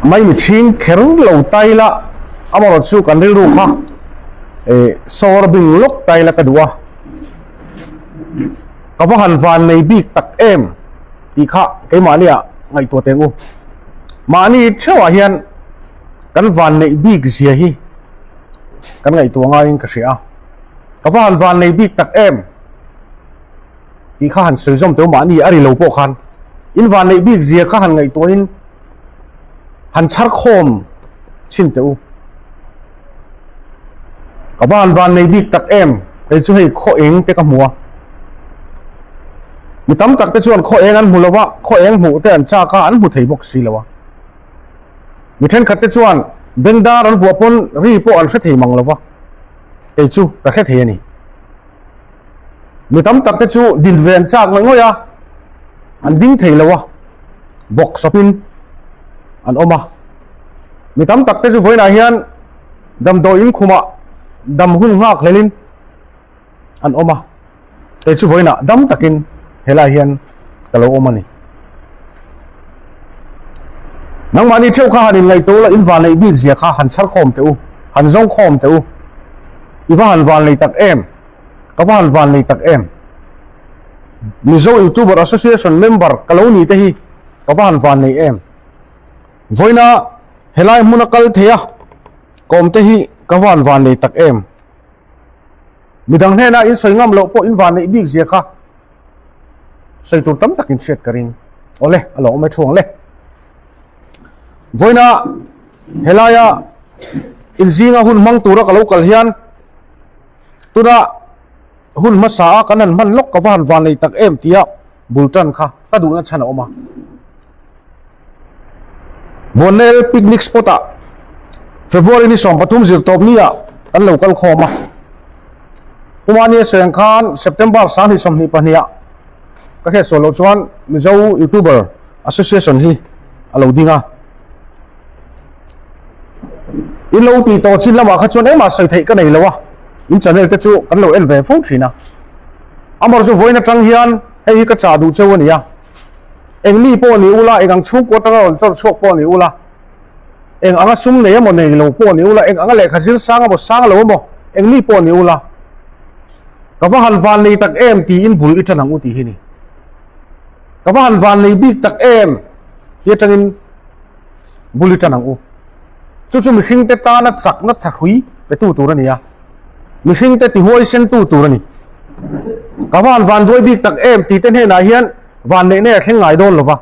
Mai mi chhing kher lo ta ila amarawh chu kan rilru kha eh sawr bing lawk ta ila ka duh a. Ka va han van nei bik tak em tih kha keimahnia ngaihtuah teng u. Mahni theuhah hian kan van neih bik zia hi kan ngaihtuah ngaiin ka hria a. Ka va han van nei bik tak em tih kha han sawi zawm teuh mahni a ri lo pawh khan in van neih bik zia kha han ngaihtuahin han chhar khawm chhin teh u. Ka va han van nei bik tak em kei chu hei khaw eng te ka hmu a. Mi tam tak te chuan khaw eng an hmu lo va, khaw eng hmuh te an chak a, an hmu thei bawk si lo a. Mi thenkhat te chuan bengdar an vuah pawn ri pawh an hre thei mang lo va, kei chu ka hre thei a ni. Mi tam tak te chu din ve an chak ngawih ngawih a, an ding thei lo a, bawk sawpin an awm a. Mi tam tak te chu vawiinah hian damdawi in khumah dam hun nghak hlelin an awm a, kei chu vawiinah dam takin helai hian ka lo awm a ni. Nangmahni theuh kha han inngaihtuah ula, in vanneih bik zia kha han chhar khawm teh u, han zawng khawm teh u. I va han vanlei tak em? Ka va han vanlei tak em? Mizo Youtuber Association member ka lo ni te hi ka va han vanlei em? Vawiina helai hmuna kal thei a ka awm te hi ka va han vanlei tak em? Midang hnena in sawi ngam loh pawh in vanneih bik zia kha sawi tur tam tak in hriat ka ring. Awle, a lo awm e thu ang le. Vawiina helaia inzinga hun hmang tura ka lo kal hian tuna hun hmasa a kan han hman lawk ka va han van nei tak em tia bul tan kha ka duhna chhan a awm a. Buannel picnic spot ah February ni 13 zirtawp ni ah kan lo kal khawm a. Pumani a sawi ang khan September 2022 ah ka hriat sual loh chuan Mizo Youtuber Association hi a lo ding a. In lo tih tawh chin lamah kha chuan engmah sawi theih ka nei lo a, in channel te chu kan lo en ve fo thin a. Amar chu vawiin atang hian hei hi ka chah duh cheu a ni a, eng mi pawh ni ula, eng ang chhungkua atanga rawn chawr chhuak pawh ni ula, eng anga sum nei emaw nei lo pawh ni ula, eng anga lehkha zir sang emaw sang lo emaw, eng mi pawh ni ula, ka va han van nei tak em tiin bul i tan ang u tih hi ni. Ka va han van nei bik tak em ti atangin bul i tan ang u. Chu chu mihring te tana chakna thahrui pe tu tur a ni a, mihring te tihuaisen tu tur a ni. Ka va han van duai bik tak em ti te hnenah hian van neih nei a thleng ngai dawn lo va.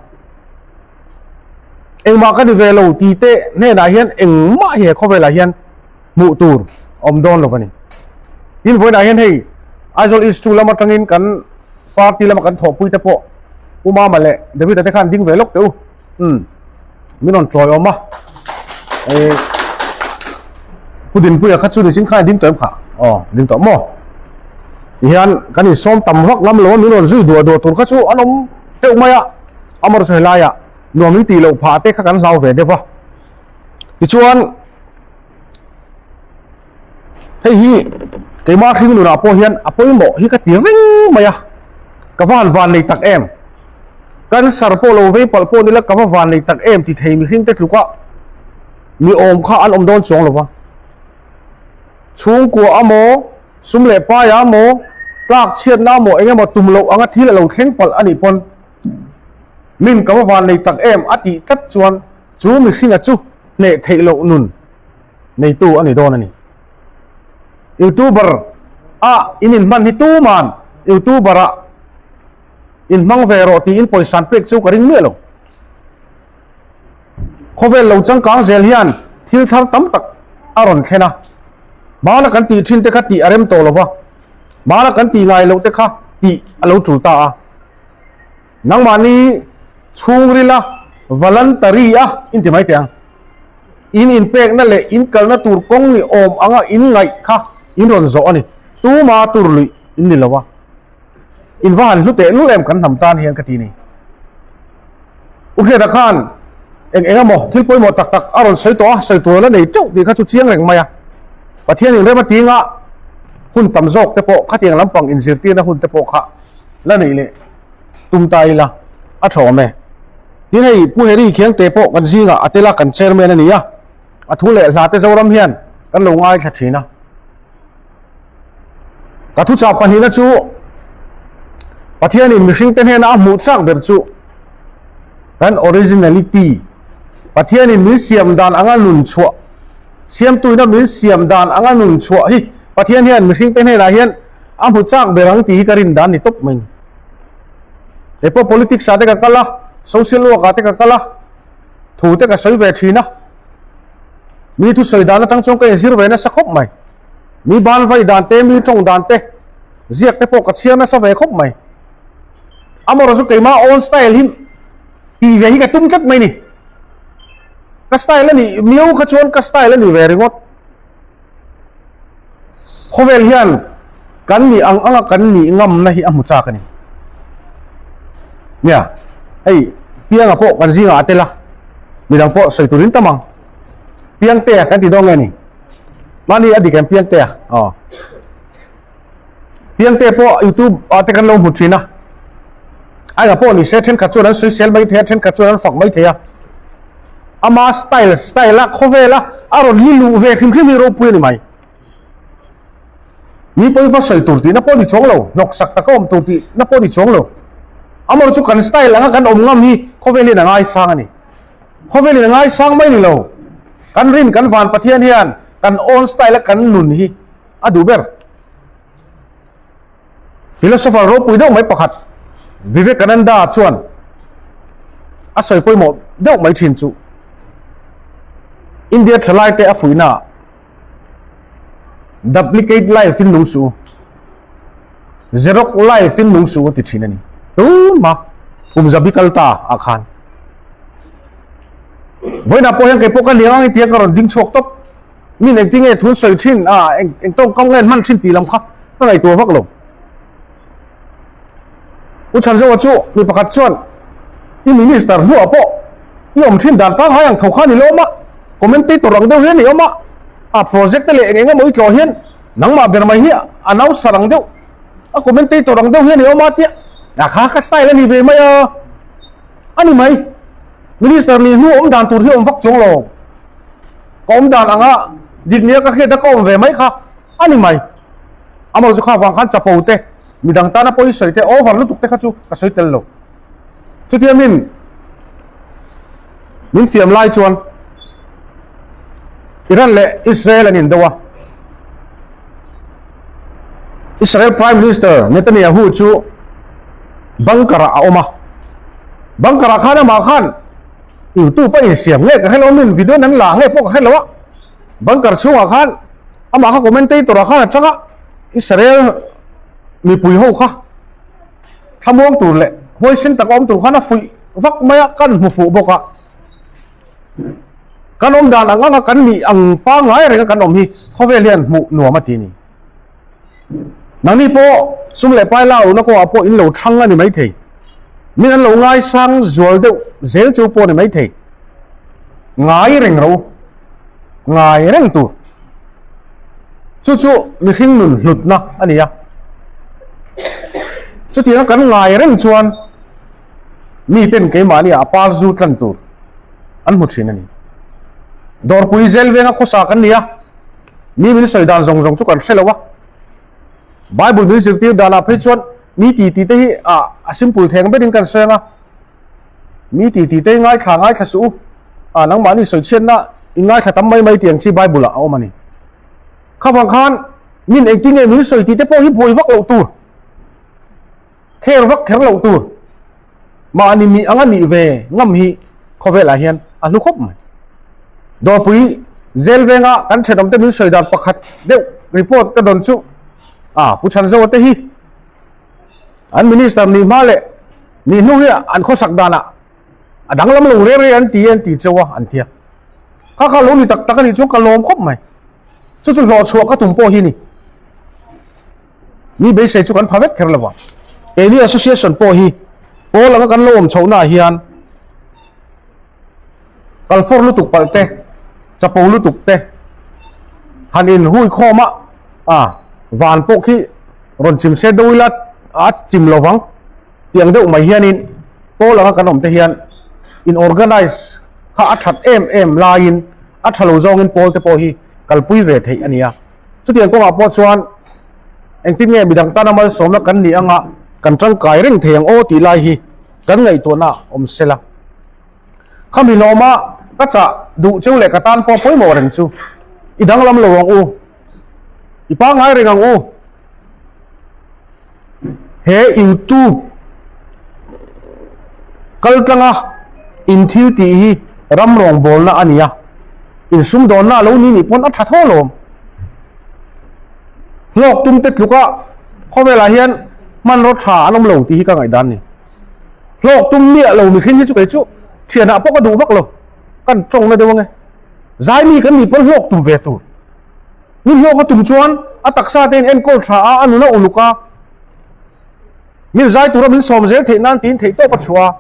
Engmah ka ni ve lo ti te hnenah hian engmah hi he khawvelah hian hmuh tur awm dawn lo a ni. Tin vawiinah hian hei Aizawl East 2 lam atangin kan party lama kan thawhpui te pawh Pu Mama leh David-a te khan ding ve lawk teh u. Umm min rawn chawi awm a. Eh Pu Dinpuia kha chu ni chin khan ding tawh em kha? Aw ding tawh maw? Tihian kan insawm tam vak ngam lo a min rawn zui duah duah tur kha chu an awm teuh mai a. Amar chu helaiah nuam in tih loh phah te kha kan hlau ve deuh va. Tichuan hei hi keimah hring nunah pawh hian a pawimawh hi ka ti reng mai a ka va han van nei tak em cancer pawh lo vei palh pawh nila ka va van nei tak em ti thei mihring te tluka mi awm kha an awm dawn chuang lova chhungkua amaw sum leh pai amaw tlak chhiatna amaw eng emaw tum loh anga thil a lo thleng palh a nih pawn min ka va van nei tak em a tih tlat chuan chu mihringa chu hneh theih loh nun neitu a ni dawn a ni. Youtuber a in inhman hi tuman youtuber a inhmang ve rawh tiin pawisa an pek chu ka ring miah lo. Khawvel lo changkang zel hian thil thar tam tak a rawn thlen a, hmana kan tih thin te kha tih a rem tawh lo va, hmana kan tih ngai loh te kha tih a lo tul ta a. Nangmahni chhungrila voluntary a inti mai teh ang. In inpekna leh in kalna tur kawng ni awm anga in ngaih kha in rawn zawh a ni. Tuma tur luih in ni lo a. In va han hlu teh lul em kan hnam tan hian ka ti ni. U Hriata khan eng eng emaw thil pawimawh tak tak a rawn sawi tawh a, sawi tur a la nei teuh tih kha chu chiang reng mai a. Pathian inrem a tinga hun tam zawk te pawh khatiang lampang inzirtirna hun te pawh kha la neih leh tum ta ila a tha awm e. Tin hei Pu Harry Khiangte pawh kan zingah a tel a, kan chairman a ni a, a thu leh hla te Zoram hian kan lo ngaithla thin a. Ka thuchah pahnihna chu Pathianin mihringte hnena a hmuh chak ber chu kan originality, Pathianin min siam dan anga nun chhuah, siamtuina min siam dan anga nun chhuah hi Pathian hian mihringte hnenah hian a hmu chak ber ang tih hi ka rin dan ni tawp mai ni. Kei pawh politics ah te ka kal a, social work ah te ka kal a, thu te ka sawi ve thin a, mi thusawi dan atang chuan ka inzir ve nasa khawp mai. Mi ban vai dan te, mi tawng dan te, ziak te pawh ka chhiar nasa ve khawp mai. Amaherawhchu chu keimah own style hi tih ve hi ka tum tlat mai ni. Ka style a nih miau kha chuan ka style a ni ve ringawt. Khawvel hian kan nih ang anga kan nih ngamna hi a hmu chak a ni. Nia, hei Pianga pawh kan zingah a tel a, midang pawh sawi turin tam ang. Piangtea kan ti dawn nge ni? Mahni a dik em Piangtea? Aw. Piangtea pawh YouTube ah te kan lo hmu thin a. Aia pawh ni se thenkhat chuan an sawisel mai thei a, thenkhat chuan an fak mai thei a. Ama style style a khawvel a a rawn li luh ve hrim hrim hi ropui a ni mai. Mi pawi va sawi tur tihna pawh ni chuang lo, hnawksak taka awm tur tihna pawh ni chuang lo. Amaherawhchu chu kan style anga kan awm ngam hi khawvel hian a ngaisang a ni. Khawvel in a ngaisang mai ni lo. Kan rin kan van Pathian hian kan own style a kan nun hi a duh ber. Philosopher ropui deuh mai pakhat Vivekananda chuan a sawi pawimawh deuh mai thin chu India thalai te a fuihna ah Duplicate life in nung suh u, Xerox life in nung suh u ti thin a ni. Tun hma kum zabi kal ta ah khan vawiinah pawh hian kei pawh ka liang ang i tia ka rawn ding chhuak tawp. Min engtin nge thun sawi thin a, eng eng tawngkam nge an hman thin tih lam kha ka ngaihtuah vak lo. U Chhanzoa chu mi pakhat chuan i minister hnuah pawh i awm thin dan pangngai ang tho khan i la awm a, commentator ang deuh hian i awm a, a project te leh eng eng emaw i tlawh hian nangmah ber mai hi announcer ang deuh, a commentator ang deuh hian i awm a tia, a kha ka style a ni ve mai a, a ni mai. Minister nih hnu awm dan tur hi awm vak chuang lo. Ka awm dan anga dik nia ka hriat a ka awm ve mai kha a ni mai. Amaw chu kha vang khan chapo te, midang tana pawi sawi te, over lutuk te kha chu ka sawi tel lo. Chutia min min fiam lai chuan Iran leh Israel an indo a. Israel Prime Minister Netanyahu chu bunker ah a awm a. Bunker ah khan amah khan YouTube a insiam nge ka hrelo min video nan la nge pawh ka hrelo a. Bunker chhungah khan amah kha commentator ah khan a tang a, Israel mipui ho kha thlamuang tur leh huaisen taka awm tur khan a fuih vak mai a, kan hmu fuh bawk a. Kan awm dan ang anga kan nih ang pangngai renga kan awm hi khawvel hian hmuh nuam a ti a ni. Nangni pawh sum leh pai la lohna kawngah pawh in lo thang a ni maithei. Min an lo ngaisang zual deuh zel chu pawh a ni maithei. Ngai reng ro, ngai reng tur. Chu chu mihring nun hlutna a ni a. Chutianga kan ngai reng chuan miten keimahni ah par zu tlan tur an hmu thin a ni. Dawrpui zel venga khawsa kan ni a, mi min sawi dan zawng zawng chu kan hre lo a. Bible min zirtir danah phei chuan mi ti ti te hi a simple theng berin kan sawi ang a, mi ti ti te hi ngaithla ngaithla suh u, a nangmahni sawi chhiatna i ngaithla tam mai mai tih ang chi Bible ah a awm a ni. Khavang khan min engtin nge min sawi tih te pawh hi buai vak loh tur. Kher vak kher loh tur mahni nih anga nih ve ngam hi khawvelah hian a hlu khawp mai. Dawrpui zel venga kan thenawmte min sawi dan pakhat deuh report ka dawn chu a Pu Chhanzoa te hi an minister nih hma leh nih hnu hi an khawsak danah a danglam lo reng reng an ti an ti cheu a an tia. Kha kha lo ni tak tak a nih chuan ka lawm khawp mai. Chu chu hlawhchhuah ka tum pawh hi ni. Mi beisei chu kan pha vek kher lo vang. Keini association pawh hi pawl anga kan lo awm chhohnaah hian kalfawr lutuk palh te, chapo lutuk te han in hui khawm a, a van pawh khi rawn chim se deuh ila a chim lo vang tiang deuh mai hianin pawl anga kan awm te hian. In organize kha a that em em laiin a tha lo zawngin pawl te pawh hi kalpui ve theih a ni a. Chutiang kawngah pawh chuan engtin nge midang tana malsawmna kan nih anga kan tangkai reng thei ang aw tih lai hi kan ngaihtuahna awm sela. Khami hlawma ka chah duh cheu leh ka tan pawh pawimawh reng chu i danglam lo ang u, i pangngai reng ang u. He YouTube kal tlanga in thil tih hi ram rawngbawlna a ni a, insumdawnna a lo ni nih pawn a tha tho alawm. Hlawk tum te tluka khawvelah hian hmanraw tha an awm lo tih hi ka ngaihdan a ni. Hlawk tum miah lo mihring hi chu kei chu thianah pawh ka duh vak lo, kan tawngna deuh ange. Zaimi kan nih pawn hlawk tum ve tur. Ni hlawk a tum chuan a taksa te in enkawl tha a, a nun a uluk a. Min zai tura min sawm zel theih nan tiin theih tawp a chhuah a.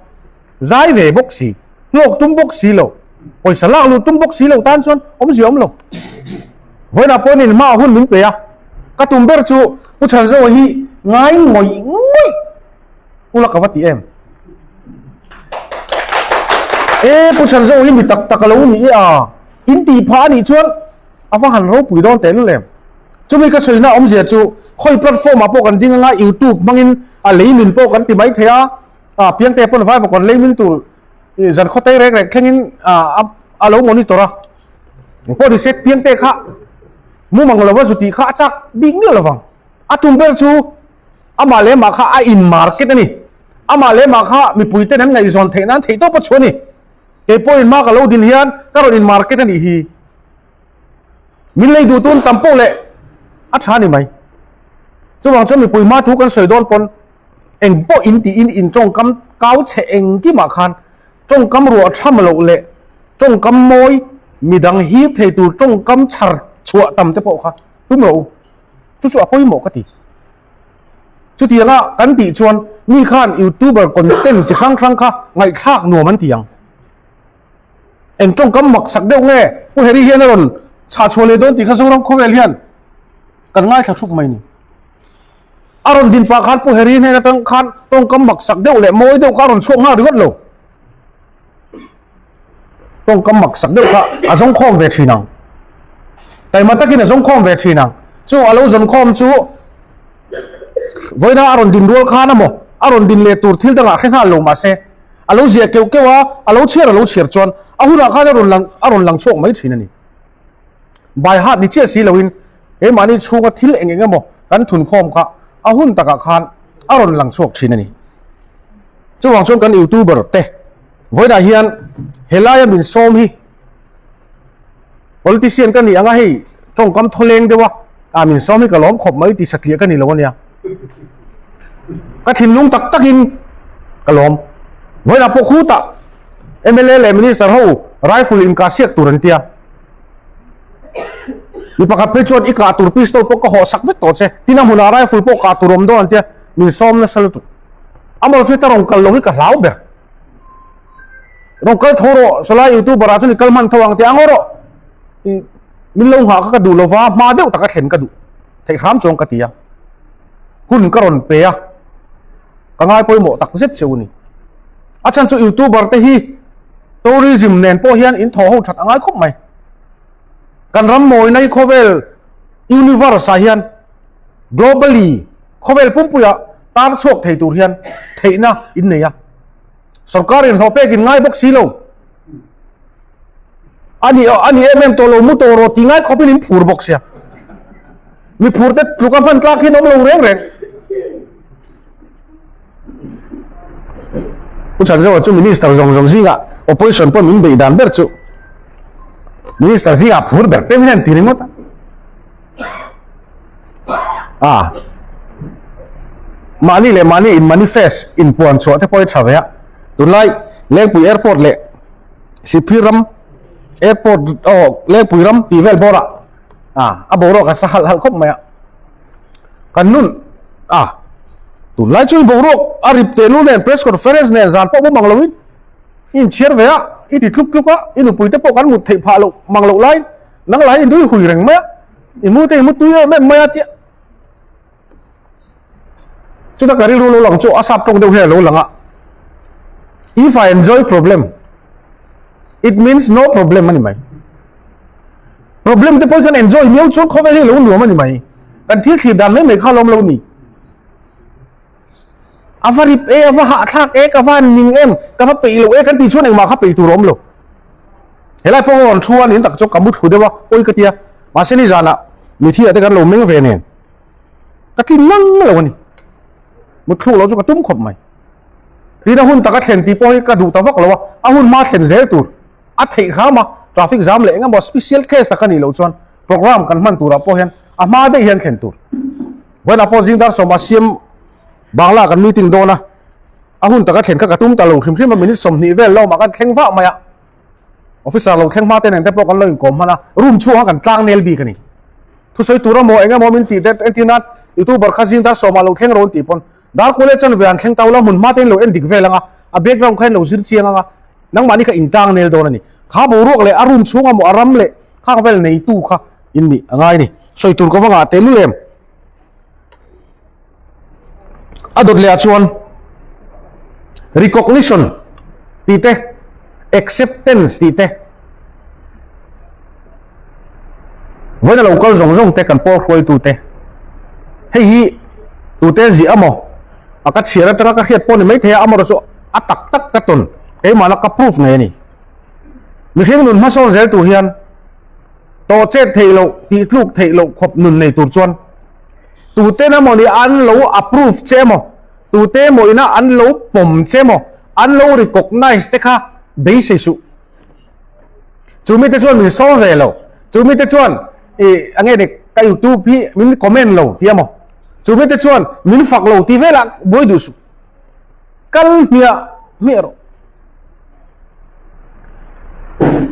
Zai ve bawk si, hlawk tum bawk si lo, pawisa lak luh tum bawk si lo tan chuan awmzia awm lo. Vawiinah pawhin in hmaah hun min pe a, ka tum ber chu Pu Chhanzoa hi ngai ngawih ngawih ula ka va ti em. E Pu Chhanzoa hi mi tak tak a lo ni a, in tih phah a nih chuan a va han ropui dawn teh lul em. Chumi ka sawina awmzia chu khawi platform ah pawh kan ding anga YouTube hmangin a lei min pawh kan ti mai thei a, a piangte pawn vai vawk an lei min tur zan khaw tei rek rek thlengin a a lo monitor a. Engpawh ni se piangte kha mumang lova zu tih kha a chak bik miah lovang. A tum ber chu amah leh amah kha a in market a ni. Amah leh amah kha mipui ten an ngaihzawn theih nan theihtawp a chhuah a ni. Keipawhin hma ka lo din hian ka rawn in market a nih hi. Min lei duh tun tam pawh leh a tha ni mai. Chuvang chuan mipui hma thu kan sawi dawn pawn eng pawh in tiin in tawngkam kau chhe engkimah khan tawngkam ruah tham loh leh tawngkam mawi midang hip thei tur tawngkam chhar chhuah tam te pawh kha tum rawh u. Chu chu a pawimawh ka ti. Chutianga kan tih chuan mi khan youtuber content chi hrang hrang kha ngaihthlak nuam an ti ang. Eng tawngkam mak sak deuh nge Pu Harry hian a rawn chhah chhuah leh dawn tih kha Zoram khawvel hian kan ngaithla thup mai ni. A rawn din pah khan Pu Harry hnen atang khan tawngkam mak sak deuh leh mawi deuh kha a rawn chhuak nghal ringawt lo. Tawngkam mak sak deuh kha a zawng khawm ve thin ang. Taima takin a zawng khawm ve thin ang. Chu a lo zawn khawm chu vawiina a rawn din rual khan emaw a rawn din leh tur thil dangah hre nghal lo mahse a lo ziah keuh keuh a, a lo chhiar a lo chhiar chuan a hunah khan a rawn lang a rawn lang chhuak mai thin a ni. By heart ni chiah si loin keimahni chhunga thil eng eng emaw kan thun khawm kha a hun takah khan a rawn lang chhuak thin a ni. Chuvang chuan kan youtuber te vawiinah hian helaia min sawm hi politician ka nih anga hei tawngkam thawleng deuh a, ah min sawm hi ka lawm khawp mai tih satliah ka ni lo ania. Ka thinlung tak takin ka lawm. Vawiinah pawh khutah mla leh minister ho rifle inkah siak tur an tia. Mi pakhat phei chuan i kah tur pistol pawh ka hawh sak vek tawh che. Tin a hmunah rifle pawh kah tur awm dawn an tia min sawm nasa lutuk. Amarawh chu heta rawn kal lo hi ka hlau ber. Rawn kal tho rawh, sawlai youtuber ah chuan i kal hman tho ang tih ang aw rawh. Min lo nghah kha ka duh lova, hma deuh taka thlen ka duh theih hram chuang ka ti a. Hun ka rawn pe a, ka ngai pawimawh tak zet cheu a ni. A chhan chu youtuber te hi tourism nen pawh hian in thaw ho that a ngai khawp mai. Kan ram mawina hi khawvel universe ah hian globally khawvel pumpuia tar chhuak thei tur hian theihna in nei a. Sorkar in hlawh pek in ngai bawk si lo. Ani ani em em tawh lo mu tawh rawh ti ngai khawp in in phur bawk sia. Mi phur te tluk a hman tlak hian awm lo reng reng. Pu Chhanzoa chu minister zawng zawng zingah opposition pawh min beih dan ber chu minister zingah phur ber te hian ti ringawt a. A mahni leh mahni in manifest in puan chhuah te pawh hi tha ve a. Tunlai Lengpui airport leh Sihphir ram airport aw Lengpui ram tih vel bawrah a a boruak a sa halh halh khawp mai a. Kan nun a tunlai chu boruak a rip teh lul nen press conference nen zan pawh bawm ang loin i inchhiar ve a, i ti tluk tluk a, i nupui te pawh kan mut theih phah loh mang loh laiin nang lah hi i nui hui reng mai a, i mu te i mu tui em em mai a tia. Chuta ka rilru lo lang chu a sap tawng deuh hian a lo lang a, If I enjoy problem. It means no problem a ni mai. Problem te pawh hi kan enjoy miau chuan khawvel hi lo nuam a ni mai. Kan thil thlir dan mai mai kha lawm lo ni. A va rip e, a va hahthlak e, ka va ning em, ka va peih lo e kan tih chuan engmah kha peih tur a awm lo. Helai pawh rawn thu a nin tak chu ka mu thlu deuh a, pawi ka tia. Mahse nizanah mithi ah te kan lo meng ve nen. Ka tlin nang lo a ni. Muthluk loh chu ka tum khawp mai. Tin a hun taka thlen tih pawh hi ka duh ta vak lo a, a hun hma thlen zel tur a theih hram a, traffic jam leh engemaw special case tak a nih loh chuan program kan hman turah pawh hian a hma daih hian thlen tur. Vawiinah pawh zing dar sawmah siam Bangla kan meeting dawn a, a hun taka thlen kha ka tum ta lo hrim hrim a, minute 20 vel lawmah kan thleng vah mai a, officer lo thleng hma te nen te pawh kan lo inkawm hman a, room chhungah kan tlang nel bik a ni. Thusawi tur emaw eng emaw min tih te entir nan youtuber kha zing dar sawmah lo thleng rawn tih pawn dar kual chan ve an thleng tau la hmun hma te in lo en dik vel anga a background kha in lo zir chiang anga nangmahni kha in tlang nel dawn a ni. Kha boruak leh a room chhung emaw a ram leh khang vel neitu kha in nih a ngai ni. Sawi tur ka va ngah teh lul em? A dawt leh ah chuan recognition tih te acceptance tih te vawiin a lo kal zawng zawng te kan pawl hruaitu te hei hi tute ziah amaw a ka chhiar atanga ka hriat pawh ni maithei a amaherawhchu chu a tak tak ka tawn keimahna ka proof ngei a ni mihring nun hmasawn zel tur hian tawh chet theih loh tih tluk theih loh khawp nun nei tur chuan Tute na mawni an lo approve che emaw, tute emaw ina an lo pawm che emaw, an lo recognize che kha beisei suh. Chu mite chuan min sawm ve lo, chu mite chuan i a nge ni ka youtube hi min comment lo ti emaw, chu mite chuan min fak lo ti velah buai duh suh. Kal hmiah hmiah rawh.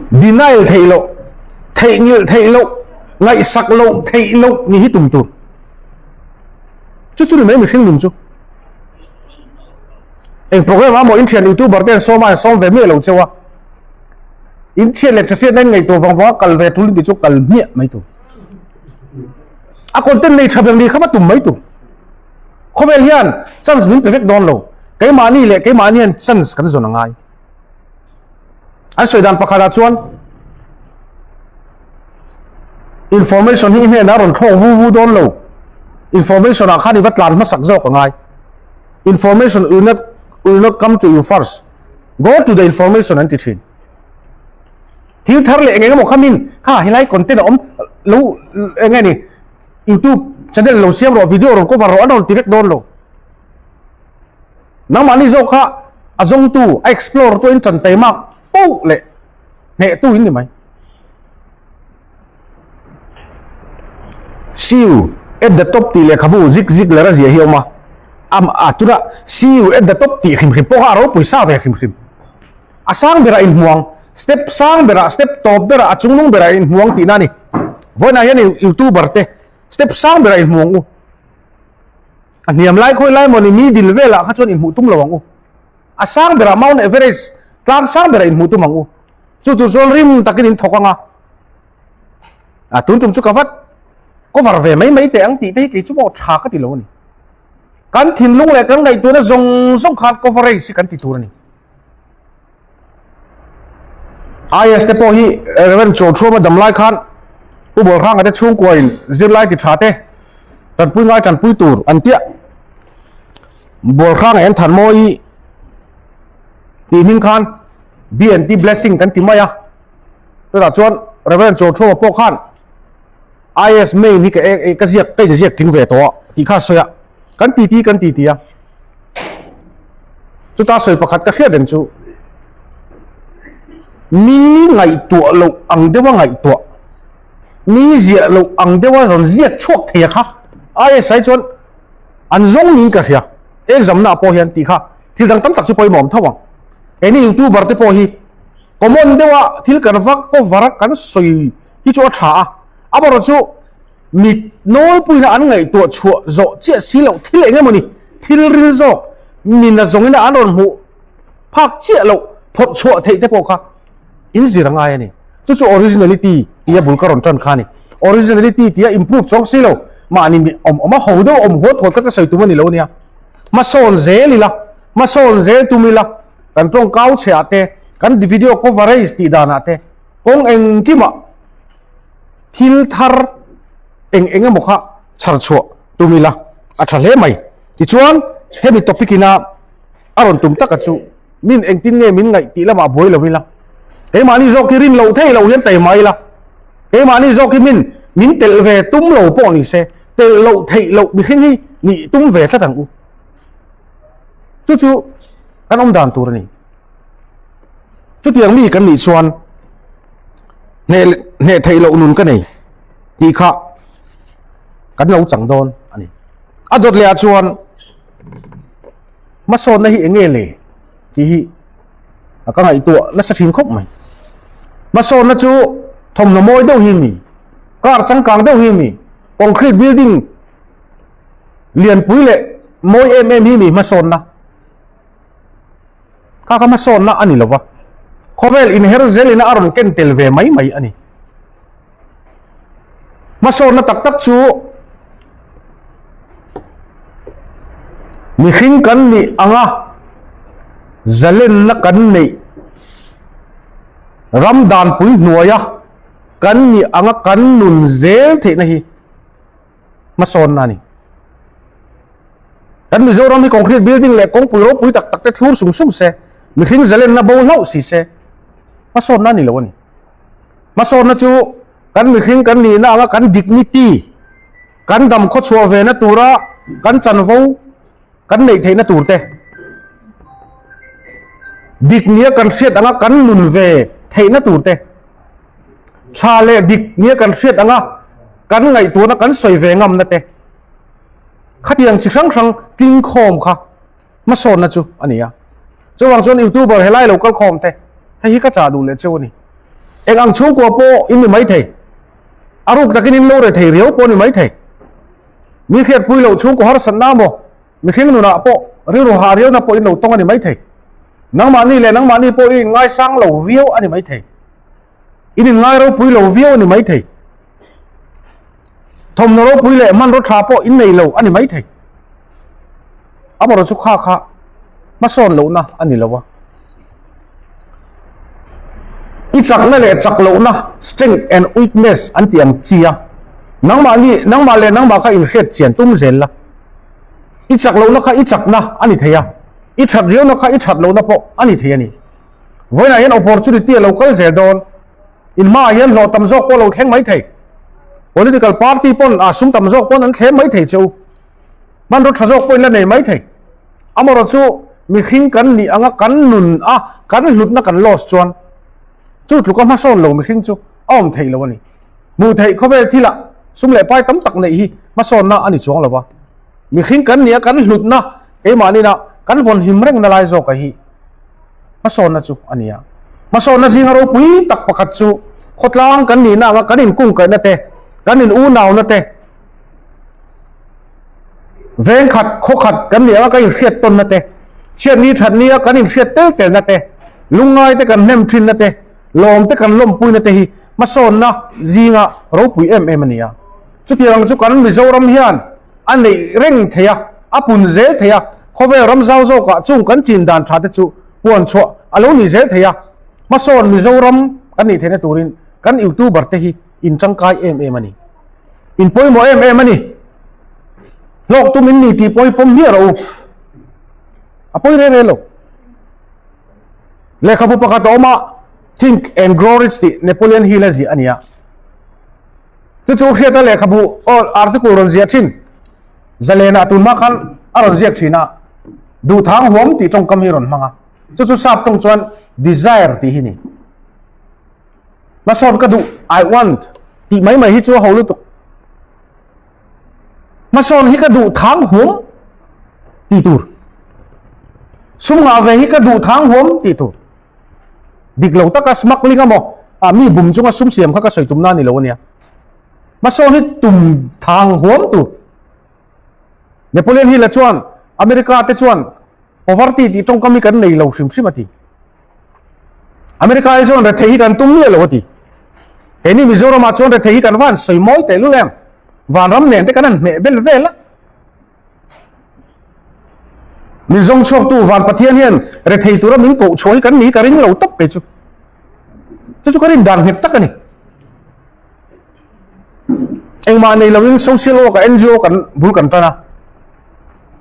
Denial theih loh, theihnghilh theih loh, ngaihsak loh theih loh ni hi tum tur. Chu chu ni mai mihring nun chu. Eng program a maw in thian youtuber te an sawm a, an sawm ve miah lo cheu a. In thian leh thahriatna in ngaihtuah vang vang a kal ve tul in ti chu kal hmiah mai tur. A content nei tha ber ni kha va tum mai tur. Khawvel hian chance min pe vek dawn lo. Keimahni leh keimahni hian chance kan zawn a ngai. An sawi dan pakhatah chuan information hi i hnenah a rawn thlawk vu vu dawn lo. Information ah khan i va tlan hmasak zawk a ngai. Information will not, will not come to you first. Go to the information an ti thin. Thil thar leh eng eng emaw kha min kha helai content a awm lo eng nge ni YouTube channel lo siam rawh video rawn cover rawh an rawn ti vek dawn lo. Nangmahni zawk kha a zawngtu a explore tu in tan taimak poh leh hnehtu in ni mai. See you at the top tih lehkhabu Zig Ziglar a ziah hi a awm a, am a tuna see you at the top tih hrim hrim pawh kha a ropui sa ve hrim hrim. A sang berah inhmuang, step sang berah, step tawp berah, a chungnung berah inhmuang tihna a ni. Vawiinah hian youtuber te step sang berah inhmuang u. A hniam lai khawi lai mawni middle velah kha chuan inhmuh tum lo ang u. A sang berah Mount Everest tlang sang berah inhmuh tum ang u. Chu tur chuan rim takin in thawk ang a. A tun tum chu ka vat cover ve mai mai teh ang tih te hi kei chu pawh tha ka ti lo a ni. Kan thinlung leh kan ngaihtuahna zawng zawng khan coverage hi kan ti tur a ni. IS te pawh hi Reverend Chawlthuama dam lai khan Pu Bawlhranga te chhungkuain zirlai ti tha te tanpui ngai tanpui tur an tia. Bawlhranga en Thanmawi tih hming khan BNT Blessing kan ti mai a. Chutah chuan Reverend Chawlthuama pawh khan IS main hi ka ka ziak ka inziak tling ve tawh a tih kha a sawi a. Kan titi kan titi a. Chuta sawi pakhat ka hriat reng chu mi ngaihtuah loh ang deuha ngaihtuah, mi ziah loh ang deuha rawn ziak chhuak thei a kha ISI chuan an zawng niin ka hria. Exam na pawh hian tih kha thil dang tam tak chu pawimawh awm tho ang. Keini youtuber te pawh hi common deuha thil kan va cover a kan sawi hi chu a tha a, amaherawhchu Mit nawlpuina an ngaihtuah chhuah zawh chiah si loh thil eng emaw ni, thil ril zawk min a zawngina an rawn hmuh phak chiah loh phawrh chhuah theih te pawh kha in zir a ngai a ni. Chu chu originality tia bul ka rawn tan kha a ni. Originality tia improve chuang si lo, mahni mi awm awm a ho deuh awm huat huat kha ka sawi tum a ni lo ania. Hmasawn zel ila, hmasawn zel tum ila, kan tawngkau chhe ah te. Kan video coverage tih danah te kawng engkimah thil thar eng eng emaw kha chhar chhuah tum ila a tha hle mai. Tichuan hemi topic ina a rawn tum taka chu min engtin nge min ngaih tih lamah buai lo ila keimahni zawk hi rin loh theih loh hian taima ila keimahni zawk hi min min telh ve tum lo pawh ni se telh loh theih loh mihring hi nih tum ve tlat ang u. Chu chu kan awm dan tur a ni. Chutiang mi kan nih chuan hneh hneh theih loh nun ka nei tih kha kan lo chang dawn a ni. A dawt leh ah chuan hmasawnna hi eng nge le tih hi ka ngaihtuah nasa thin khawp mai. Hmasawnna chu thawmhnaw mawi deuh hi mi, car changkang deuh hi mi, concrete building lianpui leh mawi em em hi mi hmasawnna. Kha kha hmasawnna a ni lova, khawvel inher zelina a rawn ken tel ve mai mai a ni. Hmasawnna tak tak chu mihring kan nih anga zalenna kan neih ram danpui hnuaia kan nih anga kan nun zel theihna hi hmasawnna a ni. Kan Mizoram hi concrete building leh kawngpui ropui tak tak te thlur sum sum se, mihring zalenna bo hlauh si se, hmasawnna a ni lo a ni. Hmasawnna chu kan mihring kan nihna anga kan dignity, kan dam khawchhuah ve na tura kan chanvo kan neih theihna tur te, dik nia kan hriat anga kan nun ve theihna tur te, tha leh dik nia kan hriat anga kan ngaihtuahna kan sawi ve ngamna te, khatiang chi hrang hrang tling khawm kha hmasawnna chu a ni a. Chuvang chuan YouTuber helai lo kal khawm te, hei hi ka chah duh leh cheu a ni. Eng ang chhungkua pawh in ni maithei, a ruk takin in lo re thei riau pawh a ni maithei. Mi hriatpui loh chhungkaw harsatna maw, mihring nunah pawh rilru hah riauna pawh in lo tawng a ni maithei. Nangmahni leh nangmahni pawh i inngaisang lo viau a ni maithei. In inngai ropui lo viau a ni maithei. Thawmhnaw ropui leh hmanraw tha pawh in nei lo a ni maithei. Amaherawhchu kha kha hmasawn lohna a ni lo a. I chakna leh chak lohna, strength and weakness, an tih ang chi a, nangmahni, nangmah leh nangmah kha inhriat chian tum zel la. I chak lohna kha i chakna a ni thei a, i that riauna kha i that lohna pawh a ni thei a ni. Vawiinah hian opportunity a lo kal zel dawn. In hmaah hian hlawh tam zawk pawh a lo thleng mai thei. Political party pawn a sum tam zawk pawn an thlem mai thei che u. Hmanraw tha zawk pawhin la nei mai thei. Amaherawh chu mihring kan nih anga kan nun a kan hlutna kan loss chuan chu tluka hmasawn lo mihring chu a awm theih lo a ni. Hmuh theih khawvel thilah sum leh pai tam tak neih hi hmasawnna a ni chuang lo va. Mihring kan nih a kan hlutna keimahnin a kan vawn him rengna lai zawka hi hmasawnna chu a ni a. Hmasawnna zinga ropui tak pakhat chu khawtlang kan nihna anga kan inkungkaihna te, kan in unauna te, Veng khat, khaw khat kan nih anga kan inhriat tawnna te, chhiatni thatni a kan inhriat tel telna te, lungngai te kan hnem thinna te, lawm te kan lawmpuina te hi hmasawnna zinga ropui em em a ni a. Chutiang ang chu kan Mizoram hian a neih reng thei a, a pun zel thei a, khawvel ram zau zawkah chung kan chin dan tha te chu puan chhuah a lo ni zel thei a, hmasawn Mizoram kan nih theihna turin kan YouTuber te hi in tangkai em em a ni. In pawimawh em em a ni. Hlawk tum in ni tih pawh hi pawm hmiah rawh u. A pawi reng reng lo. Lehkhabu pakhat a awm a, Think and Grow Rich tih Napoleon Hill a ziah a ni a. Chu chu hriata lehkhabu aw article rawn ziah thin. Zalena tun hma khan a rawn ziak thin a. Duhthang huam tih tawngkam hi rawn hmang a. Chu chu sap tawng chuan desire tih hi ni. Hmasawn ka duh, I want, tih mai mai hi chu a ho lutuk. Hmasawn hi ka duh thang huam tih tur. Sum ngah ve hi ka duh thang huam tih tur. Dik lo taka smuggling emaw, ah mi bum chunga sum siam kha ka sawi tumna a ni lo ania. Hmasawn hi tum thang huam tur. Napoleon Hill-a chuan America te chuan poverty tih tawngkam hi kan nei lo hrim hrim a ti. America hi chuan rethei hi kan tum miah lo a ti. He ni Mizoramah chuan rethei hi kan van sawi mawi teh lul em. Vanram nen te kan han hmeh bel vel a. Min zawng chhuaktu Van Pathian hian rethei tura min koh chhuah hi kan ni ka ring lo tawp kei chu. Chu chu ka rin dan nghet tak a ni. Engmah nei loin social work a NGO kan bul kan tan a.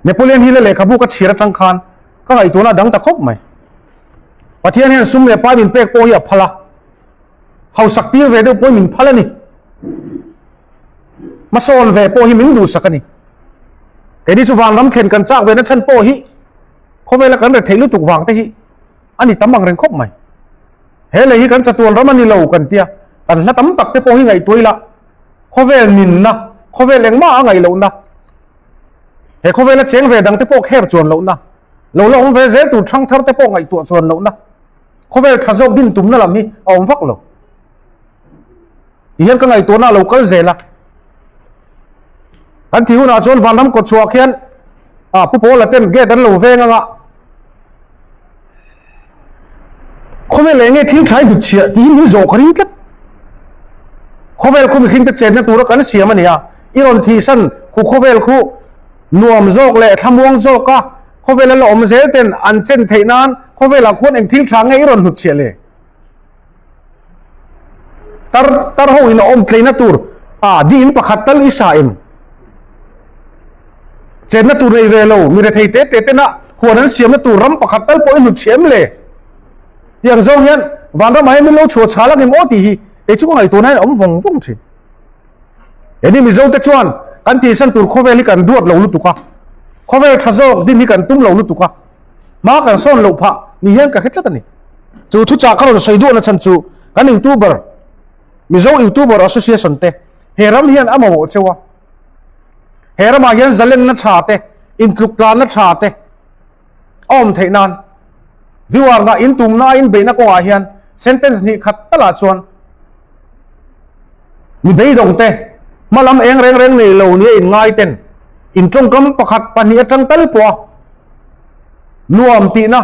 Napoleon Hill-a lehkhabu ka chhir atang khan ka ngaihtuahna a dang ta khawp mai. Pathian hian sum leh pai min pek pawh hi a phal a. Hausak tir ve deuh pawhin min phal a ni. Hmasawn ve pawh hi min duhsak a ni. Keini chu vanram thlen kan chak ve na chhan pawh hi khawvela kan rethei lutuk vang te hi a ni tam ang reng khawp mai. He lei hi kan chatuan ram a ni lo kan tia, kan hla tam tak te pawh hi ngaihtuah ila khawvel ninna, khawvel engmah a ngaih lohna, he khawvela cheng ve dang te pawh kher chuan lohna, lo la awm ve zel tur thangthar te pawh ngaihtuah chuan lohna, khawvel tha zawk din tumna lam hi a awm vak lo. Ti hian ka ngaihtuahna a lo kal zel a. Kan thih hunah chuan vanram kawt chhuah khian ah Pu Pawla ten gate an lo veng anga khawvel eng nge thil tha i dut chhiah tih hi min zawh ka ring tlat. Khawvel khu mihring te chenna tura kan siam a ni a, i rawn thihsan khu khawvel khu nuam zawk leh thlamuang zawka khawvel a la awm zel ten an chen theih nan khawvelah khuan eng thil tha nge i rawn hnut chhiah le? Tar tar ho in a awm tleina tur a di in pakhat tal i sa em? Chenna tur nei ve lo mi rethei te te tena huan an siamna tur ram pakhat tal pawh i hnut chhe em le? Tiang zawng hian vanram ah hian min lo chhuah chhal ang em aw tih hi kei chu ka ngaihtuahna hian a awm vawng vawng thin. Heni Mizo te chuan kan tihsan tur khawvel hi kan duat lo lutuk a, khawvel tha zawk din hi kan tum lo lutuk a, hma kan sawn loh phah ni hian ka hre tlat a ni. Chu thuchah ka rawn sawi duahna chhan chu kan YouTuber, Mizo YouTuber Association te he ram hian a mamawh cheu a, he ramah hian zalenna tha te, intluk tlanna tha te a awm theih nan viewer ngah intumna a inbeihna kawngah hian sentence hnih khat talah chuan Mi beidawng te, hma lam eng reng reng nei lo nia inngai ten in tawngkam pakhat pahnih atang tal pawh a nuam tihna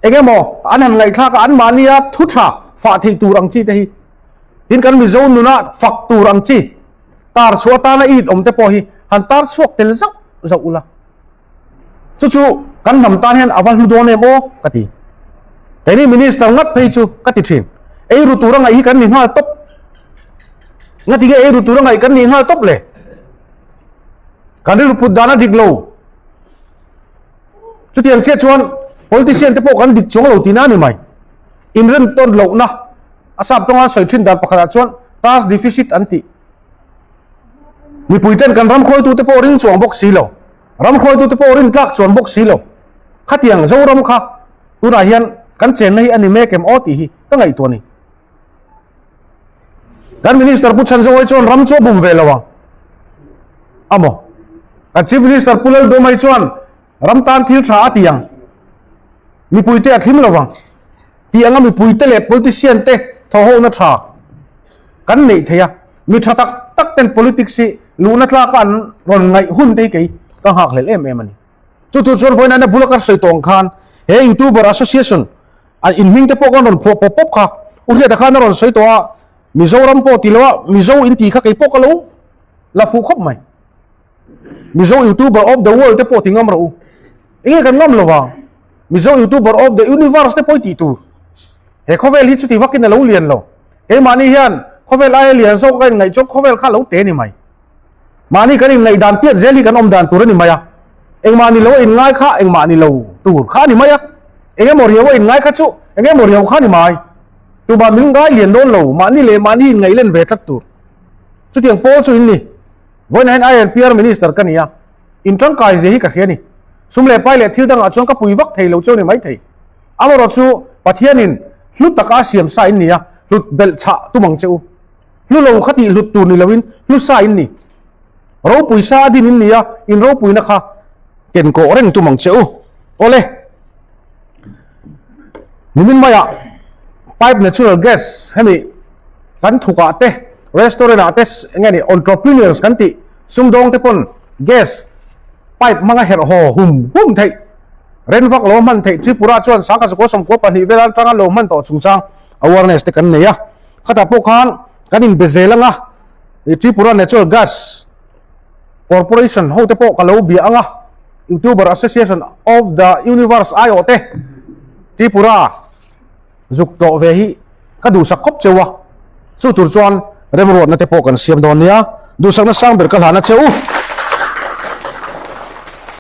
eng emaw an han ngaihthlak a anmahnia thu tha fah theih tur ang chi te hi tin kan Mizo nuna fak tur ang chi tar chhuah atana it awm te pawh hi han tar chhuak tel zauh zauh ula. Chu chu kan hnam tan hian a va hlu dawn em aw ka ti. Keini minister ngat phei chu ka ti thin. Ei ru tura ngaih hi kan ni nghal tawp. Ngati nge ei ru tura ngaih kan ni nghal tawp le? Kan rilru put dan a dik lo. Chutiang chiah chuan politician te pawh kan dik chuang lo tihna a ni mai. Inrem tawn lohna a sap tawnga sawi thin dan pakhatah chuan task deficit an tih. Mipui ten kan ram khawitute pawh ring chuang bawk si lo, ram khawitute pawh rin tlak chuan bawk si lo. Khatiang Zoram kha tunah hian kan chenna hi a ni mek em aw tih hi ka ngaihtuah a ni. Kan Minister Pu Chhanzawai chuan ram chu a bum ve lo ang a maw? Kan Chief Minister Pu Lalduhmai chuan ram tan thil tha a ti ang, mipuite a thlim lo vang tih anga mipuite leh politician te thawhhona tha kan neih theih a, mi tha tak tak ten politics hi luhna tlaka an rawn ngaih hun te hi kei ka nghakhlel em em a ni. Chu tur chuan vawiin aina bula ka sawi tawh ang khan he YouTuber Association an inhming te pawh kan rawn phuah pawp pawp kha U Hriata khan a rawn sawi tawh a, Mizoram pawh ti lo a Mizo inti kha kei pawh ka lo la fuh khawp mai. Mizo YouTuber of the world te pawh ti ngam rawh u. Enge kan ngam lo vang? Mizo YouTuber of the universe te pawh i tih tur. He khawvel hi chuti vakin a lo lian lo. Keimahni hian khawvel aia lian zawk ka inngaih chuan khawvel kha a lo te a ni mai. Mahni kan inngaih dan tiat zel hi kan awm dan tur a ni mai a. Engmah ni lo a inngai kha engmah ni lo tur kha a ni mai a. Engemaw riau a inngai kha chu engemaw riau kha a ni mai. Tumah min ngai lian dawn lo, mahni leh mahni inngaih len ve tlat tur. Chutiang pawl chu in ni. Vawiinah hian INPR Minister ka ni a, in tangkai zia hi ka hria a ni. Sum leh pai leh thil dangah chuan ka pui vak thei lo chu a ni maithei. Amaherawh chu Pathianin hlu taka a siam sa in ni a, hlut belh chhah tum ang che u. Hlu lo kha tih hlut tur ni loin hlu sa in ni. Ropui sa a din in ni a, in ropuina kha ken kawh reng tum ang che u. Awle! Nimin maiah pipe natural gas hemi kan thukah te restaurant ah te eng nge ni entrepreneurs kan tih sumdawng te pawn gas pipe hmanga herh haw hum hum theih ren vak lo hman theih Tripura chuan sangkhat zakua sawmkua pahnih vel atanga lo hman tawh chungchang awareness te kan nei a khatah pawh khan kan inbe zel anga Tripura natural gas corporation ho te pawh ka lo bia anga. Youtuber Association of the Universe aiawh te Tripura zuk tlawh ve hi ka duhsak khawp cheu a, chu tur chuan remruatna te pawh kan siam dawn nia, duhsakna sang ber ka hlan a che u.